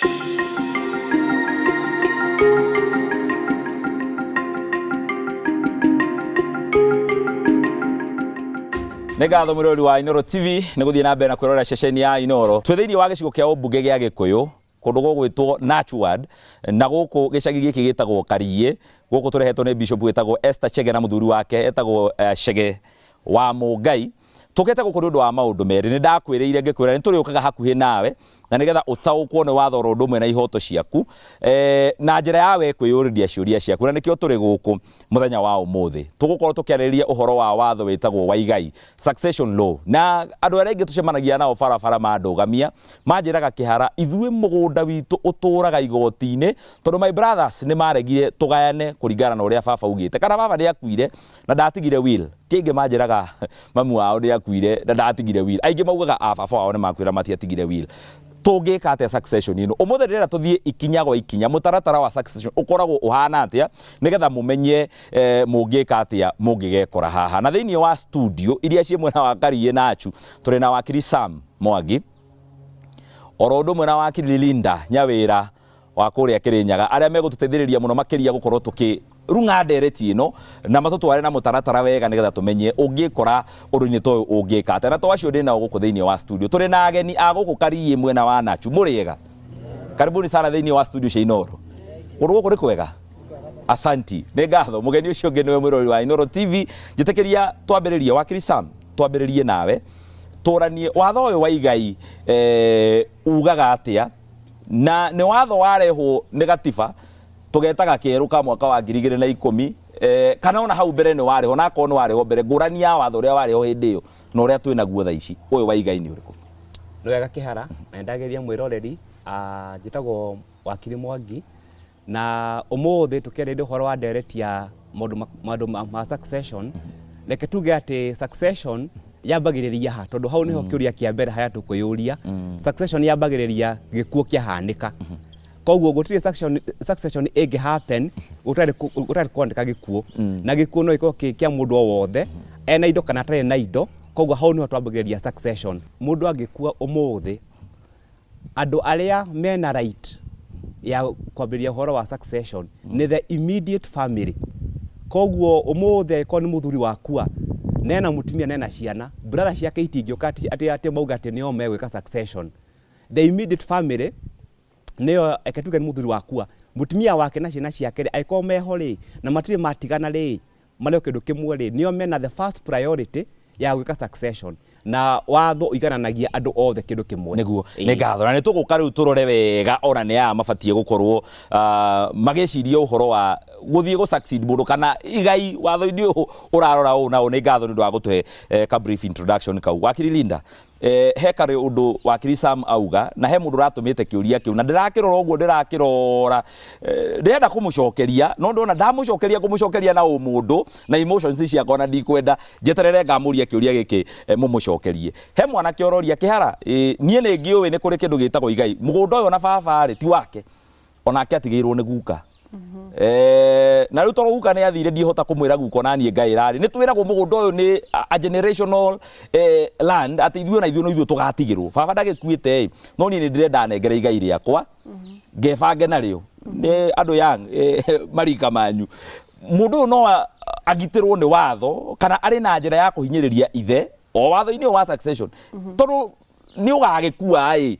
Nĩ ngatho mwĩroreri wa Inooro TV nĩ gũthiĩ na mbere na kwĩrorera ceceni ya Inooro. Twĩ thĩinĩ wa gĩcigo kĩa ũmbunge gĩa Gĩkũyũ kũndũ gũgwĩtwo Nachuad na gũkũ gĩcagi gĩkĩ gĩtagwo Kariĩ. Gũkũ tũrehetwo nĩ Bishop wĩtagwo Esther Chege na mũthuri wake etagwo Chege wa Mũngai. Tũkĩte gũkũ nĩ ũndũ wa maũndũ merĩ. Nĩ ndakwĩrĩire ngĩkwĩra nĩ tũrĩũkaga hakuhĩ nawe na nĩgetha ũtaũkwo nĩ watho oro ũndũ ũmwe na ihoto ciaku na njĩra ya we kwĩyũrĩria ciũria ciaku, na nĩkĩo tũrĩ gũkũ mũthenya wa ũmũthĩ. Tũgũkorwo tũkĩarĩrĩria ũhoro wa watho wĩtagwo wa igai, succession law. Na andũ arĩa aingĩ tũcemanagia nao barabara mandũgamia manjĩraga, "Kĩhara, ithuĩ mũgũnda witũ ũtũraga igoti-inĩ tondũ my brothers nĩ maregire tũgayane kũringana na ũrĩa baba augĩte, kana baba nĩ akuire na ndatigire will." Kĩngĩ manjĩraga mamu wao nĩ akuire na ndatigire will. Aingĩ maugaga a baba wao nĩ makuire na matiatigire will. Tũngĩka atĩa succession ĩno? Ũmũthĩ ndĩrenda tũthiĩ ikinya gwa ikinya, mũtaratara wa succession ũkoragwo ũhana atĩa, nĩgetha mũmenye mũngĩka atĩa mũngĩgekora haha. Na thĩinĩ wa studio iria ciĩ mwena wa Kariĩ Nachu tũrĩ na wakiri Sam Mwangi oro ũndũ ũmwe na wakiri Linda Nyawĩra wa kũrĩa Kĩrĩnyaga, arĩa megũtũteithĩrĩria mũno makĩria gũkorwo tũkĩ rung'a ndereti ĩno na matũtware na mũtaratara wega, nĩgetha tũmenye ũngĩkora ũndũ-inĩ ta ũyũ ũngĩka atĩa. Na to acio ndĩ nao gũkũ thĩinĩ wa studio, tũrĩ na ageni a gũkũ Kariĩ mwena wa Nachu. Mũrĩega? Karibuni sana thĩinĩ wa studio cia Inooro. Kũndũ gũkũ nĩ kwega? Asanti, nĩ ngatho. Mũgeni ũcio ũngĩ nĩwe mwĩroreri wa Inooro TV. Njĩtĩkĩria twambĩrĩrie, wakiri Sam, twambĩrĩrie nawe tũranie watho ũyũ wa igai ugaga atĩa, na nĩ watho warehwo nĩ gatiba tũgetaga kerũ ka mwaka wa 2010, kana ona hau mbere nĩ warĩho? Na akorwo nĩ warĩho mbere, ngũrani ya watho ũrĩa warĩho hĩndĩ ĩyo na ũrĩa twĩ naguo thaa ici ũyũ wa igai nĩ ũrĩkũ? Nĩ wega Kĩhara, na nĩndageithia mwĩroreri. Njĩtagwo wakiri Mwangi, na ũmũthĩ tũkĩarĩrĩria ũhoro wa ndereti ya maũndũ ma succession. Reke tuge atĩ succession yambagĩrĩria ha? Tondũ hau nĩho kĩũria kĩa mbere harĩa tũkwĩyũria. Succession yambagĩrĩria gĩkuũ kĩahanĩka. Koguo gũtirĩ succession ĩngĩ happen gũtarĩ kwandĩka gĩkuũ, na gĩkuũ no gĩkorwo kĩ kĩa mũndũ o wothe, ena indo kana atarĩ na indo. Koguo hau nĩho twambagĩrĩria succession. Mũndũ angĩkua ũmũthĩ, andũ arĩa mena right ya kwambĩrĩria ũhoro wa succession nĩ the immediate family. Koguo ũmũthĩ angĩkorwo nĩ mũthuri wakua nena mũtumia nena ciana, brother ciake itingĩũka atĩ mauge atĩ nĩo megwĩka succession. The immediate family nĩyo, reke tuge nĩ mũthuri wakua, mũtumia wake na ciana ciake rĩ, angĩkorwo meho rĩ, na matirĩ matigana rĩ, marĩ o kĩndũ kĩmwe rĩ, nĩo mena the first priority ya gwĩka succession, na watho ũigananagia andũ othe kĩndũ kĩmwe. Nĩguo. Nĩ ngatho, na nĩ tũgũka rĩu tũrore wega ona nĩ aya mabatiĩ gũkorwo magĩciria ũhoro wa gũthiĩ gũ succeed mũndũ kana igai watho-inĩ ũyũ ũrarora ũũ na ũũ. Nĩ ngatho nĩ ũndũ wa gũtũhe ka brief introduction kau. Wakiri Linda, he karĩ ũndũ wakiri Sam auga, na he mũndũ ũratũmĩte kĩũria kĩu na ndĩrakĩrora ũguo, ndĩrakĩrora, ndĩrenda kũmũcokeria, no ndona ndamũcokeria ngũmũcokeria na ũmũndũ na emotions ciakwa, na ndikwenda njeterere ngamũria kĩũria gĩkĩ mũmũcokerie. He mwanake ũroria, "Kĩhara, niĩ nĩ ngĩũĩ nĩ kũrĩ kĩndũ gĩtagwo igai. Mũgũnda ũyũ na baba rĩ ti wake, onake atigĩirwo nĩ guka. Na rĩu tondũ guka nĩ athire, ndihota kũmwĩra guka ona niĩ ngaĩra rĩ. Nĩ twĩragwo mũgũnda ũyũ nĩ a generational land, atĩ ithuĩ ona ithuĩ no ithuĩ tũgatigĩrwo. Baba ndagĩkuĩte ĩ, no niĩ nĩ ndĩrenda nengere igai rĩakwa ngebange narĩo." Nĩ andũ young marika manyu, mũndũ ũyũ no agitĩrwo nĩ watho kana arĩ na njĩra ya kũhinyĩrĩria ithe o watho-inĩ ũyũ wa succession, tondũ nĩ ũgagĩkua ĩ,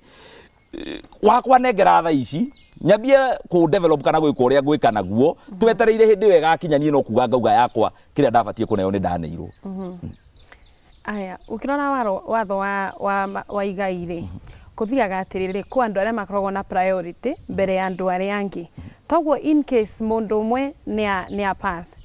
wakwa nengera tha ici nyambie kũ develop kana gwĩka ũrĩa ngwĩka naguo, twetereire hĩndĩ ĩyo ĩgakinya niĩ no kuga ngauga yakwa kĩrĩa ndabatiĩ kũneo nĩ ndaneirwo? Aya, ũkĩrora watho wa igai rĩ, kũthiaga atĩrĩrĩ, kwĩ andũ arĩa makoragwo na priority mbere ya andũ arĩa angĩ. Toguo in case mũndũ ũmwe nĩ a pass,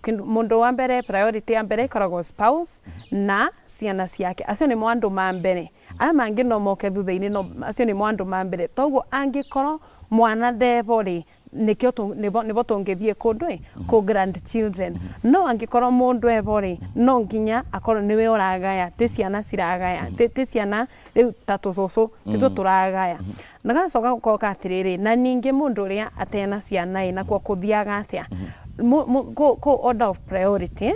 mũndũ wa mbere, priority ya mbere ĩkoragwo spouse na ciana ciake. Acio nĩmo andũ ma mbere. Aya mangĩ no moke thutha-inĩ, no acio nĩmo andũ ma mbere. Toguo angĩkorwo mwana ndeho rĩ, nĩkĩo nĩbo tũngĩthiĩ kũndũ ĩ kũ grandchildren. No angĩkorwo mũndũ eho rĩ, no nginya akorwo nĩwe ũragaya, ti ciana ciragaya, ti ciana rĩu ta tũcũcũ tituo tũragaya. Na gacoka gũkoka atĩrĩrĩ, na ningĩ mũndũ ũrĩa atena ciana ĩ, nakuo kũthiaga atĩa? Kũ order of priority,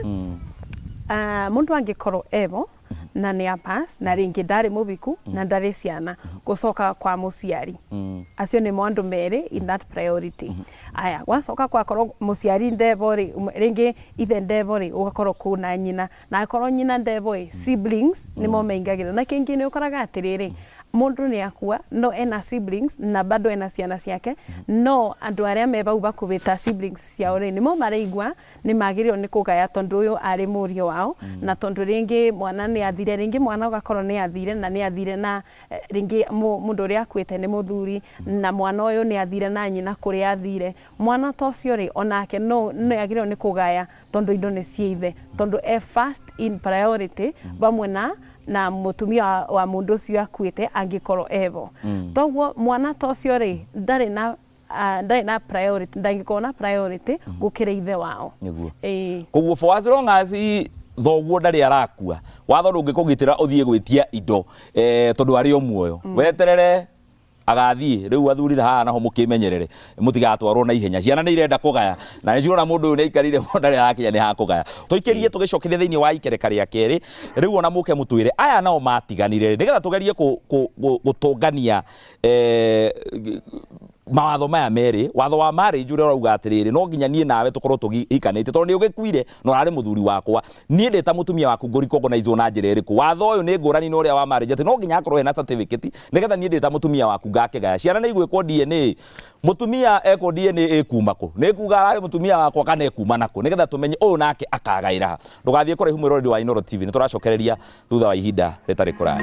mũndũ angĩkorwo eho. Na nĩ a pass na rĩngĩ ndarĩ mũbiku na ndarĩ ciana, gũcoka kwa mũciari. Acio nĩmo andũ merĩ in that priority. Aya, gwacoka gwakorwo mũciari ndevo rĩ, rĩngĩ ithe ndevo rĩ, ũgakorwo kũna nyina, na akorwo nyina ndevo ĩ, siblings nĩmo meingagĩra. Na kĩngĩ nĩ ũkoraga atĩrĩrĩ, mũndũ nĩ akua no ena siblings na bado ena ciana ciake, no andũ arĩa me bau bakuhĩ ta siblings ciao rĩ, nĩmo maraigua nĩ magĩrĩirwo nĩ kũgaya tondũ ũyũ arĩ mũriũ wao, na tondũ rĩngĩ mwana nĩ athire, rĩngĩ mwana ũgakorwo nĩ athire na nĩ athire na rĩngĩ mũndũ ũrĩa akuĩte nĩ mũthuri na mwana ũyũ nĩ athire na nyina kũrĩa athire. Mwana ta ũcio rĩ, onake no nĩ agĩrĩirwo nĩ kũgaya tondũ indo nĩ cia ithe, tondũ e first in priority vamwe na mũtumia wa mũndũ ũcio akuĩte angĩkorwo evo. Toguo mwana ta ũcio rĩ, ndarĩ na priority, ndangĩkorwo na priority gũkĩra ithe wao. Nĩguo. Ĩĩ. Koguo for as long as thoguo ndarĩ arakua, watho ndũngĩkũgitĩra ũthiĩ gwĩtia indo tondũ arĩ o muoyo. Weterere agathiĩ. Rĩu athuri haha naho mũkĩmenyerere mũtigatwarwo na ihenya. Ciana nĩ irenda kũgaya na nĩ cirona mũndũ ũyũ nĩ aikarire mũno ndarĩ arakinya nĩ hakũgaya. Tũikĩrie tũgĩcokeria thĩinĩ wa ikereka rĩa kerĩ. Rĩu ona mũke mũtwĩre aya nao matiganire, nĩgetha tũgerie gũtũngania mawatho maya merĩ. Watho wa marriage ũrĩa ũrauga atĩrĩrĩ, no nginya niĩ nawe tũkorwo tũhikanĩtie tondũ nĩ ũgĩkuire na ũrarĩ mũthuri wakwa, niĩ ndĩ ta mũtumia waku ngũrecognize na njĩra ĩrĩkũ? Watho ũyũ nĩ ngũrani na ũrĩa wa marriage, atĩ no nginya akorwo hena certificate nĩgetha niĩ ndĩ ta mũtumia waku ngakĩgaya. Ciana nĩ igwĩkwo DNA, mũtumia ekwo DNA ĩkuma kũ? Nĩ kuga ararĩ mũtumia wakwa kana ĩkuma nakũ, nĩgetha tũmenye ũyũ nake akagaĩra ha? Ndũgathiĩ kũraihu, mwĩroreri wa Inooro TV, nĩ tũracokereria thutha wa ihinda rĩtarĩ kũraya.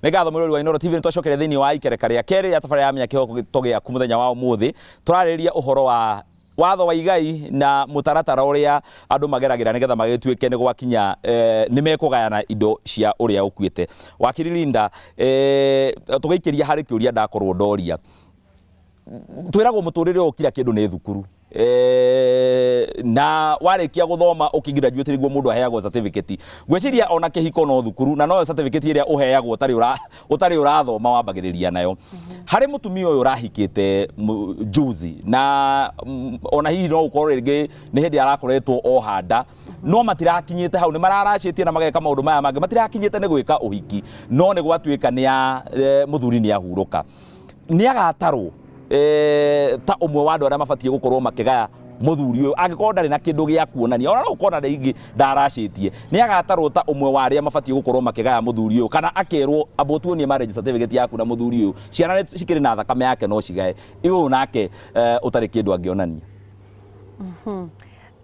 Nĩ ngatho, mwĩrori wa Inooro TV, nĩ twacokeria thĩinĩ wa ikereka rĩa kerĩ rĩa tabarĩra ya Menya Kĩhooto Gĩaku. Mũthenya wa ũmũthĩ tũrarĩrĩria ũhoro wa watho wa igai na mũtaratara ũrĩa andũ mageragĩra nĩgetha magĩtuĩke nĩ gwakinya nĩ mekũgayana indo cia ũrĩa ũkuĩte. Wakiri Linda, tũgĩikĩria harĩ kĩũria ndakorwo ndoria, twĩragwo mũtũrĩre ũyũ kira kĩndũ nĩ thukuru, na warĩkia gũthoma ũkĩgraduate nĩguo mũndũ aheagwo certificate. Ngwĩciria ona kĩhiko no thukuru, na noyo certificate ĩrĩa ũheagwo ũtarĩ ũrathoma wambagĩrĩria nayo. Harĩ mũtumia ũyũ ũrahikĩte juzi na ona hihi no ũkorwo rĩngĩ nĩ hĩndĩ arakoretwo oha nda, no matirakinyĩte hau, nĩ mararacĩtie na mageka maũndũ maya mangĩ, matirakinyĩte nĩ gwĩka ũhiki, no nĩ gwatuĩka nĩ ya mũthuri nĩ ahurũka, nĩ agatarwo ta ũmwe wa andũ arĩa mabatiĩ gũkorwo makĩgaya mũthuri ũyũ angĩkorwo ndarĩ na kĩndũ gĩa kuonania? Ona no ũkorwo na rĩngĩ ndaracĩtie, nĩ agatarwo ta ũmwe wa arĩa mabatiĩ gũkorwo makĩgaya mũthuri ũyũ, kana akerwo amba ũtuonie marriage certificate yaku na mũthuri ũyũ, ciana nĩ cikĩrĩ na thakame yake no cigae, ũyũ nake ũtarĩ kĩndũ angĩonania?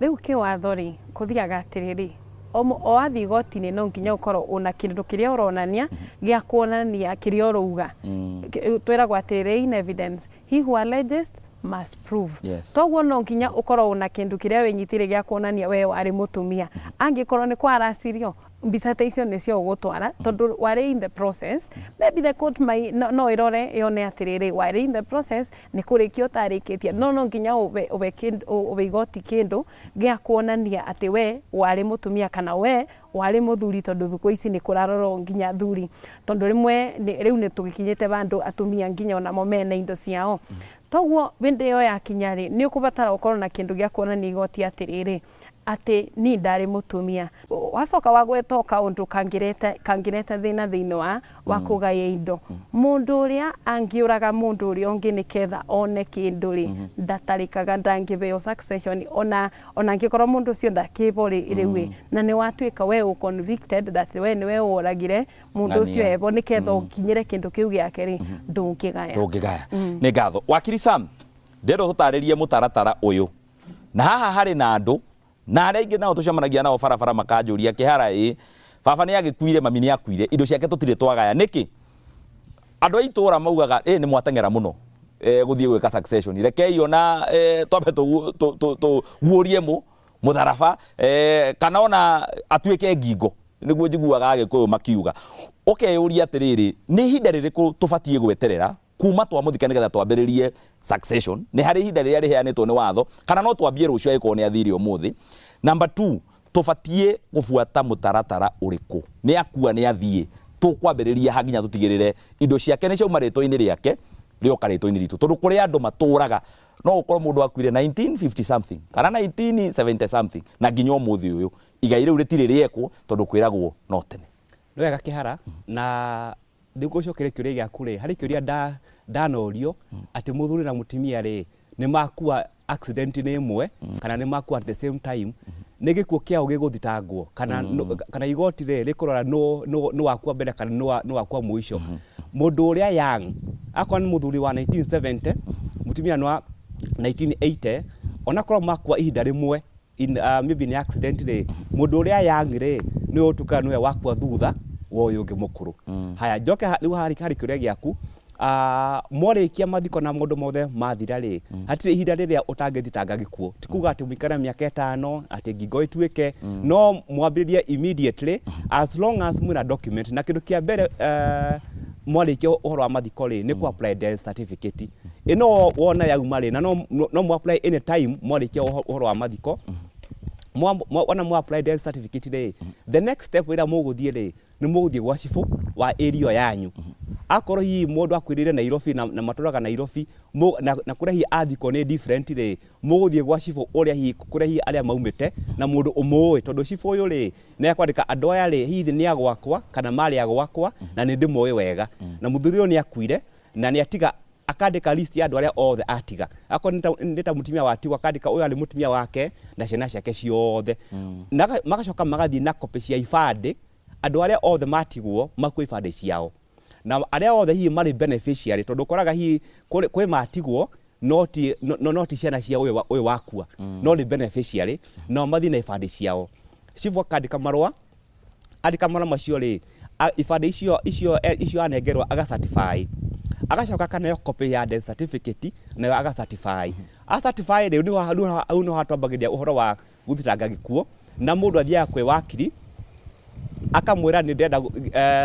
Rĩu kĩwatho rĩ, kũthiaga atĩrĩrĩ, o wathiĩ igoti-inĩ no nginya ũkorwo ũna kĩndũ kĩrĩa ũronania gĩa kuonania kĩrĩa ũrauga. Twĩragwo atĩrĩrĩ, in evidence, he who alleges must prove. Toguo no nginya ũkorwo ũna kĩndũ kĩrĩa wĩnyitĩire gĩa kuonania we warĩ mũtumia. Angĩkorwo nĩ kwaracirio, mbica ta icio nĩcio ũgũtwara tondũ warĩ in the process. Maybe the court mai, no ĩrore yone atĩrĩrĩ, warĩ in the process, nĩ kũrĩkia ũtarĩkĩtie, no nginya ũbe igoti kĩndũ gĩa kuonania atĩ we warĩ mũtumia kana we warĩ mũthuri, tondũ thukũ ici nĩ kũrarorwo nginya thuri, tondũ rĩmwe rĩu nĩ tũgĩkinyĩte vandũ atumia nginya onamo mena indo ciao. Toguo hĩndĩ ĩyo yakinya rĩ, nĩ ũkũbatara ũkorwo na kĩndũ gĩa kuonania igoti atĩrĩrĩ, atĩ niĩ ndarĩ mũtumia. Wacoka wagweta o kaũndũ kangĩrete thĩna thĩinĩ wa kũgaya indo. Mũndũ ũrĩa angĩũraga mũndũ ũrĩa ũngĩ nĩketha one kĩndũ rĩ, ndatarĩkaga, ndangĩheo succession ona angĩkorwo mũndũ ũcio ndakĩbo rĩ rĩu ĩ, na nĩ watuĩka we ũ convicted that we nĩwe woragire mũndũ ũcio Ng'ania. ebo nĩketha ũkinyĩre kĩndũ kĩu gĩake rĩ, ndũngĩgaya. Ndũngĩgaya. Nĩ ngatho, wakiri Sam. Ndĩrenda tũtarĩrie mũtaratara ũyũ, na haha harĩ na andũ na arĩa aingĩ nao tũcemanagia nao barabara makanjũria, "Kĩhara, ĩ baba nĩ agĩkuire, mami nĩ akuire, indo ciake tũtirĩ twagaya nĩkĩ?" Andũ a itũra maugaga, "Ĩ nĩ mwateng'era mũno gũthiĩ gwĩka succession, rekei ona twambe tũguũrie mũtharaba kana ona atuĩke ngingo," nĩguo njiguaga Agĩkũyũ makiuga. Ũkeyũria atĩrĩrĩ, nĩ ihinda rĩrĩkũ tũbatiĩ gweterera kuma twamũthika nĩgetha twambĩrĩrie succession? Nĩ harĩ ihinda rĩrĩa rĩheanĩtwo nĩ watho, kana no twambie rũciũ angĩkorwo nĩ athire ũmũthĩ? Number two, tũbatiĩ gũbuata mũtaratara ũrĩkũ? Nĩ akua, nĩ athiĩ, tũkwambĩrĩria ha nginya tũtigĩrĩre indo ciake nĩ ciauma rĩtwa-inĩ rĩake? Rĩoka rĩtwa-inĩ ritũ, tondũ kũrĩ andũ matũraga no ũkorwo mũndũ akuire 1950 something kana 1970 something, na nginya ũmũthĩ ũyũ igai rĩu rĩtirĩ rĩekwo tondũ kwĩragwo no tene. Nĩ wega Kĩhara, na nĩguo ũcokerie kĩũria gĩaku rĩ, harĩ kĩũria ndanorio atĩ mũthuri na mũtumia rĩ nĩ makua accident-inĩ ĩmwe kana nĩ makua at the same time, nĩ gĩkuũ kĩao gĩgũthitangwo kana kana igoti rĩ rĩkũrora nũ wakua mbere kana nũ wakua mũico. Mũndũ ũrĩa young, akorwo nĩ mũthuri wa 1970, mũtumia nĩ wa 1980, onakorwo makua ihinda rĩmwe in maybe nĩ accident rĩ, mũndũ ũrĩa young rĩ nĩwe ũtuĩkaga nĩwe wakua thutha wa ũyũ ũngĩ mũkũrũ. Haya, njoke rĩu harĩ kĩũria gĩaku. Mwarĩkia mathiko na maũndũ mothe mathira rĩ, hatirĩ ihinda rĩrĩa ũtangĩthitanga gĩkuũ. Ti kuga atĩ mũikare mĩaka 5 atĩ ngingo ĩtuĩke, no mwambĩrĩrie immediately as long as mwĩna document. Na kĩndũ kĩa mbere mwarĩkia ũhoro wa mathiko rĩ, nĩ kũ apply death certificate. Ĩno wona yauma rĩ, na no mũ apply anytime mwarĩkia ũhoro wa mathiko. Wona mũ apply death certificate rĩ, the next step ĩrĩa mũgũthiĩ rĩ, nĩ mũgũthiĩ gwa cibũ wa area yanyu. Akorwo hihi mũndũ akuĩrĩire Nairobi na matũraga Nairobi na kũrĩa hihi athikwo nĩ different rĩ, mũgũthiĩ gwa cibũ ũrĩa hihi kũrĩa hihi arĩa maumĩte na mũndũ ũmũĩ, tondũ cibũ ũyũ rĩ nĩ ekwandĩka andũ aya rĩ hihi nĩ a gwakwa kana marĩ a gwakwa na nĩ ndĩmoĩ wega, na mũthuri ũyũ nĩ akuire na nĩ atiga akandĩka list ya andũ arĩa othe atiga. Akorwo nĩ ta mũtumia watigwo, akandĩka ũyũ arĩ mũtumia wake na ciana ciake ciothe. Na magacoka magathiĩ na copy cia ibandĩ, andũ arĩa othe matigwo makue ibandĩ ciao, na arĩa othe hihi marĩ beneficiary, tondũ ũkoraga hihi kwĩ matigwo no ti ciana cia ũyũ wakua, no nĩ beneficiary, nao mathiĩ na ibandĩ ciao. Cibũ akandĩka marũa, andĩka marũa macio rĩ, ibandĩ icio anengerwo aga certify, agacoka akaneo copy ya death certificate nayo aga certify. A certify rĩ, hau nĩho hatwambagĩrĩria ũhoro wa gũthitanga gĩkuũ, na mũndũ athiaga kwĩ wakiri akamwĩra nĩ ndĩrenda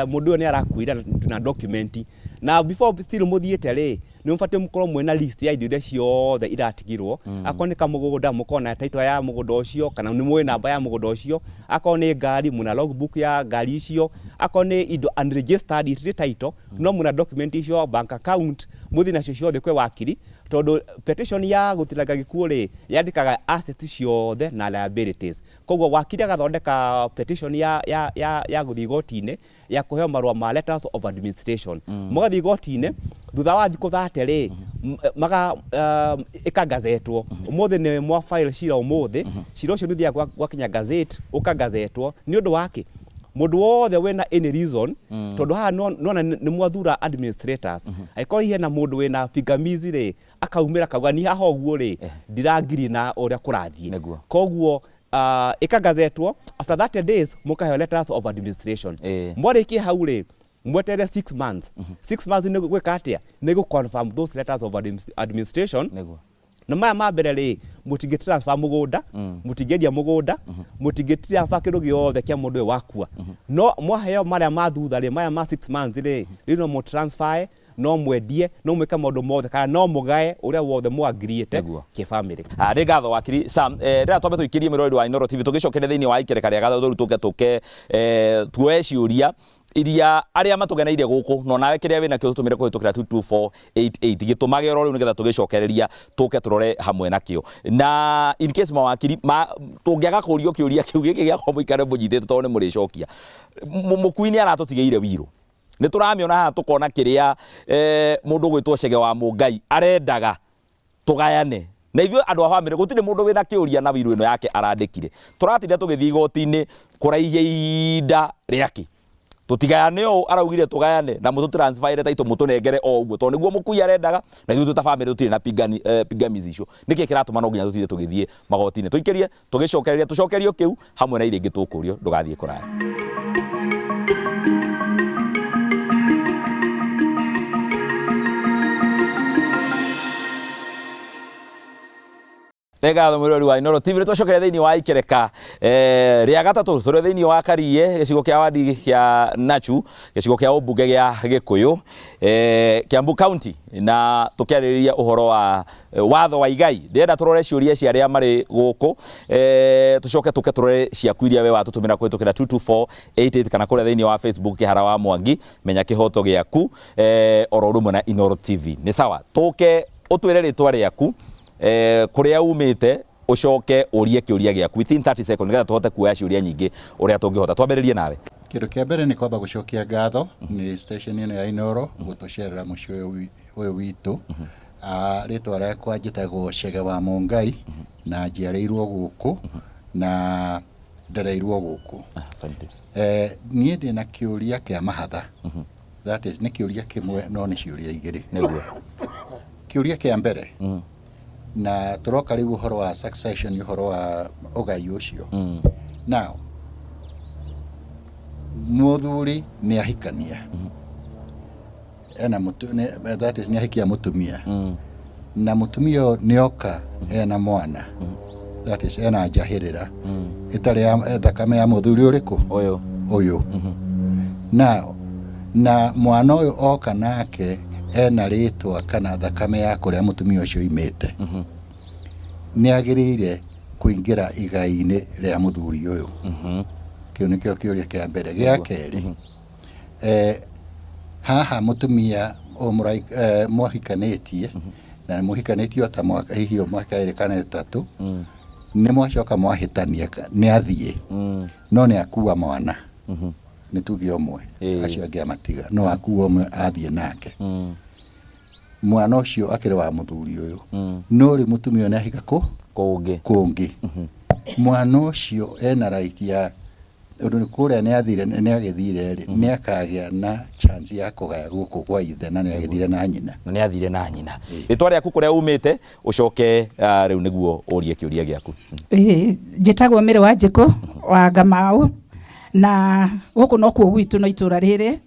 mũndũ ũyũ nĩ arakuire na tuna document. Na before still mũthiĩte rĩ, nĩ mũbatiĩ mũkorwo mwĩna list ya indo iria ciothe iratigirwo. Akorwo nĩ kamũgũnda, mũkorwo na title ya mũgũnda ũcio kana nĩ mũĩ namba ya mũgũnda ũcio. Akorwo nĩ ngari, mwĩna logbook ya ngari icio. Akorwo nĩ indo unregistered itirĩ title, no mwĩna document icio, bank account, mũthiĩ nacio ciothe kwĩ wakiri, tondũ petition ya gũtiranga gĩkuũ rĩ yandĩkaga assets ciothe na liabilities. Koguo wakiri agathondeka petition ya gũthiĩ igoti-inĩ ya kũheo marũa ma letters of administration. Mũgathiĩ igoti-inĩ thutha wa thikũ 30 rĩ, maga ĩkagazetwo. Ũmũthĩ nĩ mwa file cira, ũmũthĩ cira ũcio nĩ ũthiaga gwakinya gazette, ũkagazetwo. Nĩ ũndũ wake mũndũ wothe wĩna any reason, tondũ haha nona nĩ mwathura administrators, angĩkorwo hihi hena mũndũ wĩna pingamizi rĩ, akaumĩra akauga ni haha ũguo rĩ, ndirangiri na ũrĩa kũrathiĩ. Koguo ĩkagazetwo after 30 days mũkaheo letters of administration. Mwarĩkia hau rĩ, mweterere 6 months. 6 months nĩ gwĩka atĩa? Nĩ gũ confirm those letters of administration. Na maya ma mbere rĩ, mũtingĩ transfer mũgũnda, mũtingĩendia mũgũnda, mũtingĩ transfer kĩndũ gĩothe kĩa mũndũ ũyũ wakua. No mwaheo marĩa ma thutha rĩ, maya ma 6 months rĩ, rĩu no mũ transfer, no mwendie, no mwĩke maũndũ mothe kana no mũgae ũrĩa wothe mwagiriĩte kĩbamĩrĩ. Nĩ ngatho wakiri Sam. Rĩrĩa twambe tũikĩrie mwĩroreri wa Inooro TV, tũgĩcokeria thĩinĩ wa ikereka rĩa gatatũ, rĩu tũke tuoe ciũria iria arĩa matũgeneire gũkũ, no nawe kĩrĩa wĩnakĩo tũtũmĩre kũhĩtũkĩra 22488, gĩtũmage oro rĩu nĩgetha tũgĩcokereria tũke tũrore hamwe nakĩo. Na in case mawakiri tũngĩaga kũrio kĩũria kĩu gĩkĩ gĩakwa, mũikare mũnyitĩte tondũ nĩ mũrĩcokia. Mũkui nĩ aratũtigĩire wirũ, nĩ tũramĩona haha, tũkona kĩrĩa mũndũ ũgwĩtwo Chege wa Mũngai arendaga tũgayane na ithuĩ andũ a bamĩrĩ. Gũtirĩ mũndũ wĩna kĩũria na wirũ ĩno yake arandĩkire. Tũratinda tũgĩthiĩ igoti-inĩ kũraihia ihinda rĩake tũtigayane ũũ araugire tũgayane na mũtũ transfer title, mũtũnengere o ũguo tondũ nĩguo mũkui arendaga, na ithuĩ twĩ ta bamĩrĩ tũtirĩ na pingamizi icio. Nĩkĩ kĩratũma no nginya tũtinde tũgĩthiĩ magoti-inĩ? Tũikĩrie tũgĩcokereria, tũcokerio kĩu hamwe na iria ingĩ tũkũrio. Ndũgathiĩ kũraya. Nĩ ngatho mwĩrori wa Inooro TV. Nĩ twacokera thĩinĩ wa ikereka rĩa gatatũ, tũrĩ thĩinĩ wa Kariĩ, gĩcigo kĩa wadi kĩa Nachu, gĩcigo kĩa ũmbunge gĩa Gĩkũyũ, Kiambu County, na tũkĩarĩrĩria ũhoro wa watho wa igai. Ndĩrenda tũrore ciũria cia arĩa marĩ gũkũ, tũcoke tũke tũrore ciaku iria we watũtũmĩra kũhĩtũkĩra 22488 kana kũrĩa thĩinĩ wa Facebook Kĩhara wa Mwangi, menya kĩhoto gĩaku, oro ũndũ ũmwe na Inooro TV. Nĩ sawa, tũke ũtwĩre rĩtwa rĩaku, kũrĩa umĩte, ũcoke ũrie kĩũria gĩaku within 30 seconds, nĩgetha tũhote kuoya ciũria nyingĩ ũrĩa tũngĩhota. Twambĩrĩrie nawe. Kĩndũ kĩa mbere nĩ kwamba gũcokia ngatho nĩ station ĩno ya Inooro gũtũcerera mũciĩ ũyũ witũ. Rĩtwa rĩakwa njĩtagwo Chege wa Mũngai na njiarĩirwo gũkũ na ndereirwo gũkũ. Asante. Niĩ ndĩna kĩũria kĩa mahatha, that is, nĩ kĩũria kĩmwe no nĩ ciũria igĩrĩ. Kĩũria kĩa mbere, na tũroka rĩu ũhoro wa succession, ũhoro wa ũgai ũcio. Now mũthuri nĩ ahikania ena that is, nĩ ahikia mũtumia, na mũtumia ũyũ nĩ oka ena mwana, that is, ena njahĩrĩra ĩtarĩ ya thakame ya mũthuri ũrĩkũ? Ũyũ. Ũyũ. Now na mwana ũyũ oka nake ena rĩtwa kana thakame ya kũrĩa mũtumia ũcio oimĩte, nĩ agĩrĩire kũingĩra igai-inĩ rĩa mũthuri ũyũ? Kĩu nĩkĩo kĩũria kĩa mbere. Gĩa kerĩ, haha mũtumia ũyũ mwahikanĩtie na mũhikanĩtie o ta mwaka, hihi o mwaka ĩrĩ kana ĩtatũ, nĩ mwacoka mwahĩtania, nĩ athiĩ, no nĩ akua mwana, nĩ tuge ũmwe, acio angĩ amatiga, no akua ũmwe athiĩ nake. Mwana ũcio akĩrĩ wa mũthuri ũyũ, no rĩ mũtumia ũyũ nĩ ahika kũ Kũngĩ. Kũngĩ. Mwana ũcio ena right ya ũndũ nĩ kũrĩa nĩ athire, nĩ agĩthire rĩ, nĩ akagĩa na chance ya kũgaya gũkũ gwa ithe na nĩ agĩthire na nyina? Na nĩ athire na nyina. Rĩtwa rĩaku, kũrĩa umĩte, ũcoke rĩu nĩguo ũrie kĩũria gĩaku. Ĩĩ, njĩtagwo Mĩrĩ wa Njĩkũ wa Ngamau na gũkũ nokuo gwitũ no itũra rĩrĩ.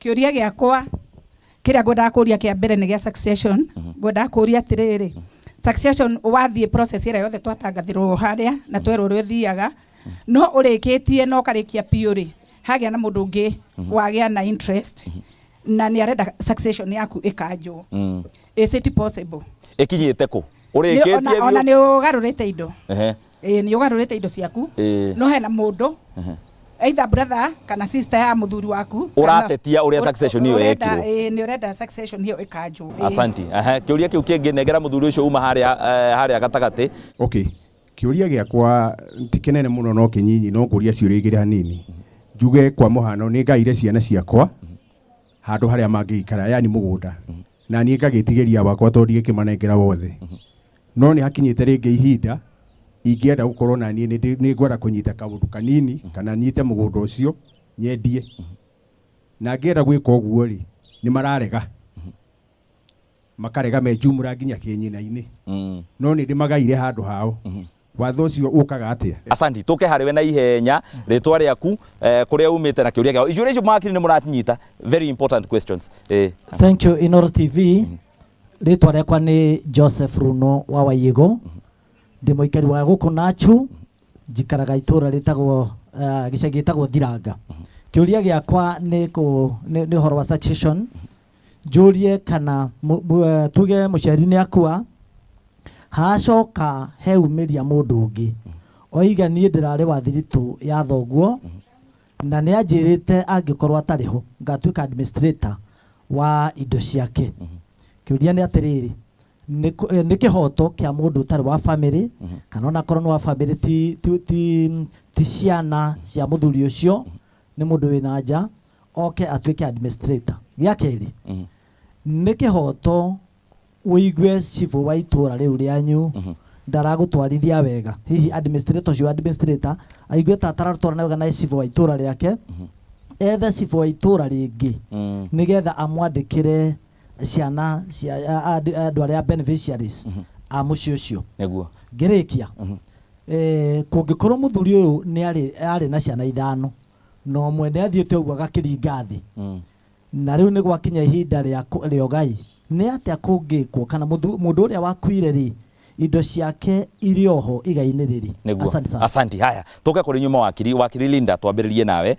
Kĩũria gĩakwa kĩrĩa ngwendaga kũria kĩa mbere nĩ gĩa succession. Ngwendaga kũria atĩrĩrĩ, succession wathiĩ process ĩrĩa yothe twatangathĩrwo harĩa na twerwo ũrĩa ũthiaga, no ũrĩkĩtie na ũkarĩkia biũ rĩ, hagĩa na mũndũ ũngĩ wagĩa na interest na nĩ arenda succession yaku ĩkanjwo, is it possible? Ĩkinyĩte kũ? Ona, Ũrĩkĩtie ona biũ? nĩ ũgarũrĩte indo. Ĩĩ, nĩ ũgarũrĩte indo ciaku, no hena mũndũ, either brother kana sister ya mũthuri waku Ũratetia ũrĩa succession ĩyo yekirwo. Ĩĩ, nĩ ũrenda succession ĩyo ĩkanjwo. Ĩĩ. Asanti. Ehe, kĩũria kĩu kĩngĩ nengera mũthuri ũcio uma harĩa harĩa gatagatĩ. Okay, kĩũria gĩakwa ti kĩnene mũno no kĩnyinyi, no ngũria ciũria igĩrĩ hanini. Njuge kwa mũhano nĩ ngaire ciana ciakwa handũ harĩa mangĩikara, yani mũgũnda, na niĩ ngagĩtigĩria wakwa tondũ ndigĩkĩmanengera wothe, no nĩ hakinyĩte rĩngĩ ihinda ingĩenda gũkorwo na niĩ nĩ ngwenda kũnyita kaũndũ kanini kana nyite mũgũnda ũcio nyendie, na ngĩenda gwĩka ũguo rĩ, nĩ mararega, makarega me jumla nginya kĩnyina-inĩ, no nĩ ndĩmagaire handũ hao. Watho ũcio ũkaga atĩa? Asanti. Tũke harĩ we na ihenya, rĩtwa rĩaku, kũrĩa umĩte na kĩũria gĩaku. Icio makiri nĩ mũracinyita, very important questions. Thank you, Inooro TV. Rĩtwa rĩakwa nĩ Joseph Runo wa Waiĩgũ. Ndĩ mũikari wa gũkũ Nachu, njikaraga itũra rĩtagwo gĩcagi gĩtagwo Thiranga. Kĩũria gĩakwa nĩ ũhoro wa succession. Njũrie kana tuge mũciari nĩ akua, hacoka heumĩria mũndũ ũngĩ oiga niĩ ndĩrarĩ wa thiritũ ya thoguo na nĩ anjĩrĩte angĩkorwo atarĩ ho ngatuĩka administrator wa indo ciake. Kĩũria nĩ atĩrĩrĩ, nĩ kĩhoto kĩa mũndũ ũtarĩ wa family kana ona korwo nĩ wa family, ti ciana cia mũthuri ũcio, nĩ mũndũ wĩna nja oke atuĩke administrator? Gĩa kerĩ, nĩ kĩhoto ũigue cibũ wa itũra rĩu rĩanyu ndaragũtwarithia wega, hihi administrator ũcio, administrator aigue ta ataratwarana wega na cibũ wa itũra rĩake, ethe cibũ wa itũra rĩngĩ nĩgetha amwandĩkĩre ciana cia andũ arĩa beneficiaries a mũciĩ ũcio? Ngĩrĩkia, kũngĩkorwo mũthuri ũyũ nĩ arĩ na ciana ithano na ũmwe nĩ athiĩte ũguo agakĩringa thĩ, na rĩu nĩ gwakinya ihinda rĩa ũgai, nĩ atĩa kũngĩkwo? Kana mũndũ ũrĩa wakuire rĩ, Indo ciake irĩ oho igai-inĩ rĩrĩ. Nĩguo. Asante sana. Asanti. Haya, tũke kũrĩ nyuma wakiri, wakiri Linda, twambĩrĩrie nawe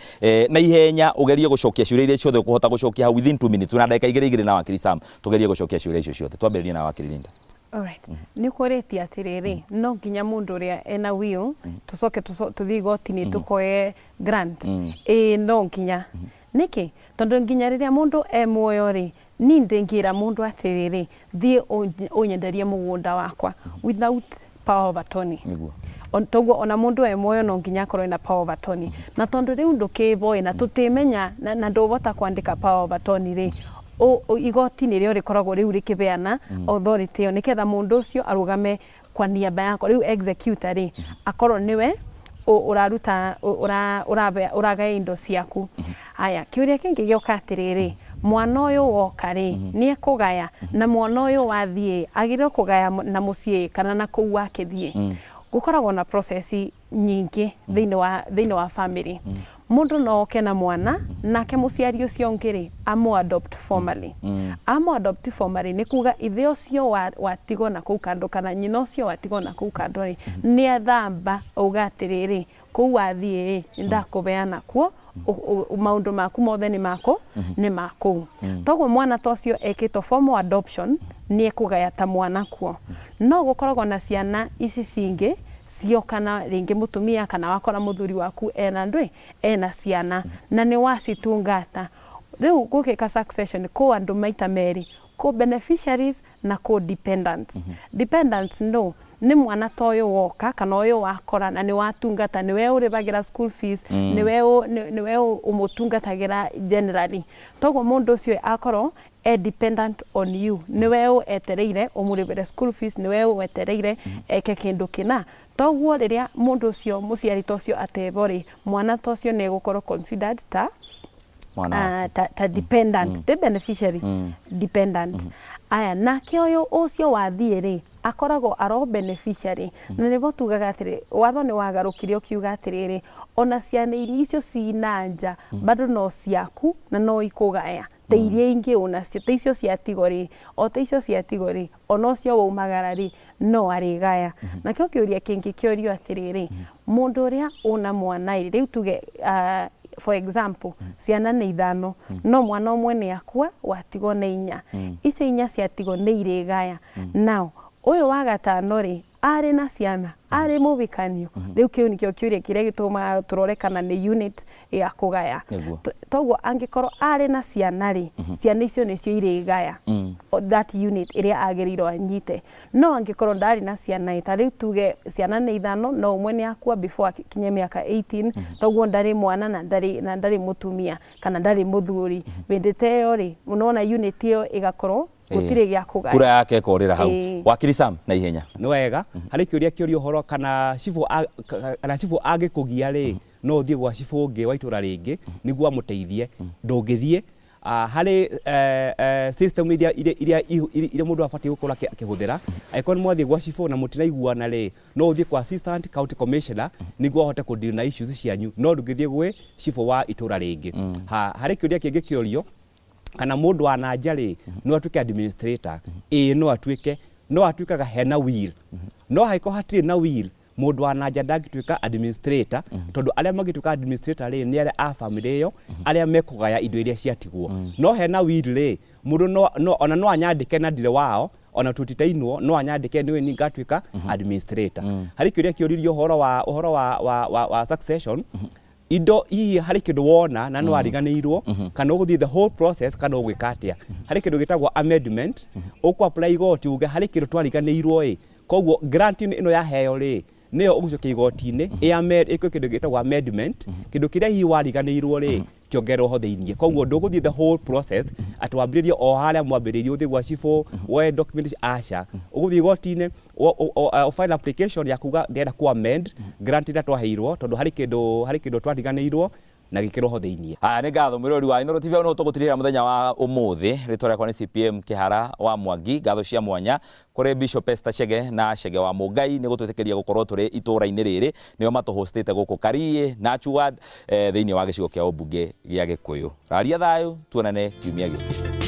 na ihenya ũgerie gũcokia ciũria iria ciothe ũkũhota gũcokia hau within 2 minutes na ndagĩka igĩrĩ igĩrĩ na wakiri Sam, tũgerie gũcokia ciũria icio ciothe. Twambĩrĩrie na wakiri Linda. Alright. Nĩ kũrĩtie atĩrĩrĩ, no nginya mũndũ ũrĩa ena will tũcoke tũthiĩ igoti-inĩ tũkoe grant? Ĩĩ, no nginya. Nĩkĩ? Tondũ nginya rĩrĩa mũndũ e muoyo rĩ, ni ndĩngĩra mũndũ atĩrĩrĩ, thiĩ ũnyenderie mũgũnda wakwa without power of attorney. Toguo ona mũndũ e muoyo no nginya akorwo ena power of attorney. Na tondũ rĩu ndũkĩboĩ na tũtĩmenya na ndũbota kwandĩka power of attorney rĩ, igoti nĩrĩo rĩkoragwo rĩu rĩkĩbeana authority ĩyo nĩgetha mũndũ ũcio arũgame kwa niaba yakwa. Rĩu executor rĩ, akorwo nĩwe ũraruta ũragaya indo ciaku. Haya, kĩũria kĩngĩ gĩoka atĩrĩrĩ, mwana ũyũ woka rĩ, nĩ ekũgaya? Na mwana ũyũ wathiĩ agĩrĩirwo kũgaya na mũciĩ kana na kũu wakĩthiĩ? Gũkoragwo na process nyingĩ thĩinĩ wa family. Mũndũ no oke na mwana, nake mũciari ũcio ũngĩ rĩ, amũ adopt formally. Amũ adopt formally nĩ kuga ithe ũcio watigwo na kũu kando kana nyina ũcio watigwo na kũu kando rĩ, nĩ athamba auga atĩrĩrĩ, kũu wathiĩ rĩ, nĩ ndakũbeana kuo, maũndũ maku mothe nĩ mako nĩ makũu. Toguo mwana ta ũcio ekĩtwo formal adoption nĩ ekũgaya ta mwana kuo. No gũkoragwo na ciana ici cingĩ cioka na rĩngĩ mũtumia kana wakora mũthuri waku ena ndwĩ ena ciana na nĩ wacitungata. Rĩu gũgĩka succession kũ andũ maita merĩ, kũ beneficiaries na kũ dependents. Dependents no nĩ mwana ta ũyũ woka kana ũyũ wakora na nĩ watungata, nĩwe ũrĩbagĩra school fees, nĩwe ũmũtungatagĩra generally. Toguo mũndũ ũcio akorwo e dependent on you, nĩwe etereire ũmũrĩbĩre school fees, nĩwe wetereire eke kĩndũ kĩna. Toguo rĩrĩa mũndũ ũcio mũciari ta ũcio atebo rĩ, mwana ta ũcio nĩ egũkorwo considered ta mwana ta dependent, ti beneficiary, dependent. Aya, nake ũyũ ũcio wathiĩ rĩ, akoragwo aro beneficiary. Na nĩbo tugaga atĩrĩ, watho nĩ wagarũkire ũkiuga atĩrĩrĩ, ona ciana iria icio cina nja bado no ciaku na no ikũgaya ta iria ingĩ ũnacio, ta icio ciatigwo rĩ, o ta icio ciatigwo rĩ, ona ũcio waumagara rĩ, no arĩgaya. Nakĩo kĩũria kĩngĩ kĩũrio atĩrĩrĩ, mũndũ ũrĩa ũna mwana ĩ, rĩu tuge for example ciana nĩ ithano, no mwana ũmwe nĩ akua, watigwo nĩ inya. Icio inya ciatigwo nĩ irĩgaya. Now ũyũ wa gatano rĩ, arĩ na ciana, arĩ mũbikanio? Rĩu kĩu nĩkĩo kĩũria kĩrĩa gĩtũmaga tũrore kana nĩ unit ya kũgaya. Toguo angĩkorwo arĩ na ciana rĩ, ciana icio nĩcio irĩgaya that unit ĩrĩa agĩrĩirwo anyite. No angĩkorwo ndarĩ na ciana ĩ, ta rĩu tuge ciana nĩ ithano, no ũmwe nĩ akua before akinye mĩaka 18, toguo ndarĩ mwana na ndarĩ mũtumia kana ndarĩ mũthuri hĩndĩ ta ĩyo rĩ, nona unit ĩyo ĩgakorwo gũtirĩ gĩa kũgaya. Kura yake ĩkorĩra hau. Wakiri Sam, na ihenya. Nĩ wega. Harĩ kĩũria kĩũria ũhoro kana cibũ kana cibũ angĩkũgia rĩ, no ũthiĩ gwa cibũ ũngĩ wa itũra rĩngĩ nĩguo amũteithie? Ndũngĩthiĩ. Harĩ system iria mũndũ abatiĩ gũkorwo akĩhũthĩra. Angĩkorwo nĩ mwathiĩ gwa cibũ na mũtinaiguana rĩ, no ũthiĩ kwa assistant county commissioner nĩguo ahote kũ deal na issues cianyu, no ndũngĩthiĩ gwĩ cibũ wa itũra rĩngĩ. Harĩ kĩũria kĩngĩ kĩũrio kana mũndũ wa nanja rĩ, no atuĩke administrator? Ĩĩ, no atuĩke, no atuĩkaga hena will. No hangĩkorwo hatirĩ na will, mũndũ wa nanja ndangĩtuĩka administrator, tondũ arĩa mangĩtuĩka administrator rĩ, nĩ arĩa a family ĩyo arĩa mekũgaya indo iria ciatigwo. No hena will rĩ, mũndũ no ona no anyandĩke na ndirĩ wao, ona tũtitainwo, no anyandĩke nĩwe ni ngatuĩka administrator. Harĩ kĩũria kĩũririo ũhoro wa succession indo, hihi harĩ kĩndũ wona na nĩ wariganĩirwo kana ũgũthiĩ the whole process kana ũgwĩka atĩa? Harĩ kĩndũ gĩtagwo amendment. Ũkũ apply igoti uge harĩ kĩndũ twariganĩirwo ĩ, koguo grant ĩno yaheo rĩ, nĩyo ũgũcokia igoti-inĩ ĩ amend, ĩkwe kĩndũ gĩtagwo amendment, kĩndũ kĩrĩa hihi wariganĩirwo rĩ, kĩongererwo ho thĩiniĩ. Koguo ndũgũthiĩ the whole process atĩ wambĩrĩrie o harĩa mwambĩrĩirie, ũthiĩ gwa cibũ woe document. Aca, ũgũthiĩ igoti-inĩ ũ file application ya kuga ndĩrenda ku amend grant ĩrĩa twaheirwo tondũ harĩ kĩndũ twariganĩirwo na gĩkĩrwo ho thĩiniĩ. Haya, nĩ ngatho mwĩrori wa Inooro TV, no tũgũtirĩra mũthenya wa ũmũthĩ. Rĩtwa rĩakwa nĩ CPM Kĩhara wa Mwangi. Ngatho cia mwanya kũrĩ Bishop Esther Chege na Chege wa Mũngai nĩ gũtwĩtĩkĩria gũkorwo tũrĩ itũũra-inĩ rĩrĩ. Nĩo matũhostĩte gũkũ Kariĩ na Chuad, thĩinĩ wa gĩcigo kĩa ũmbunge gĩa Gĩkũyũ. Raria thayũ, tuonane kiumia gĩũkĩte.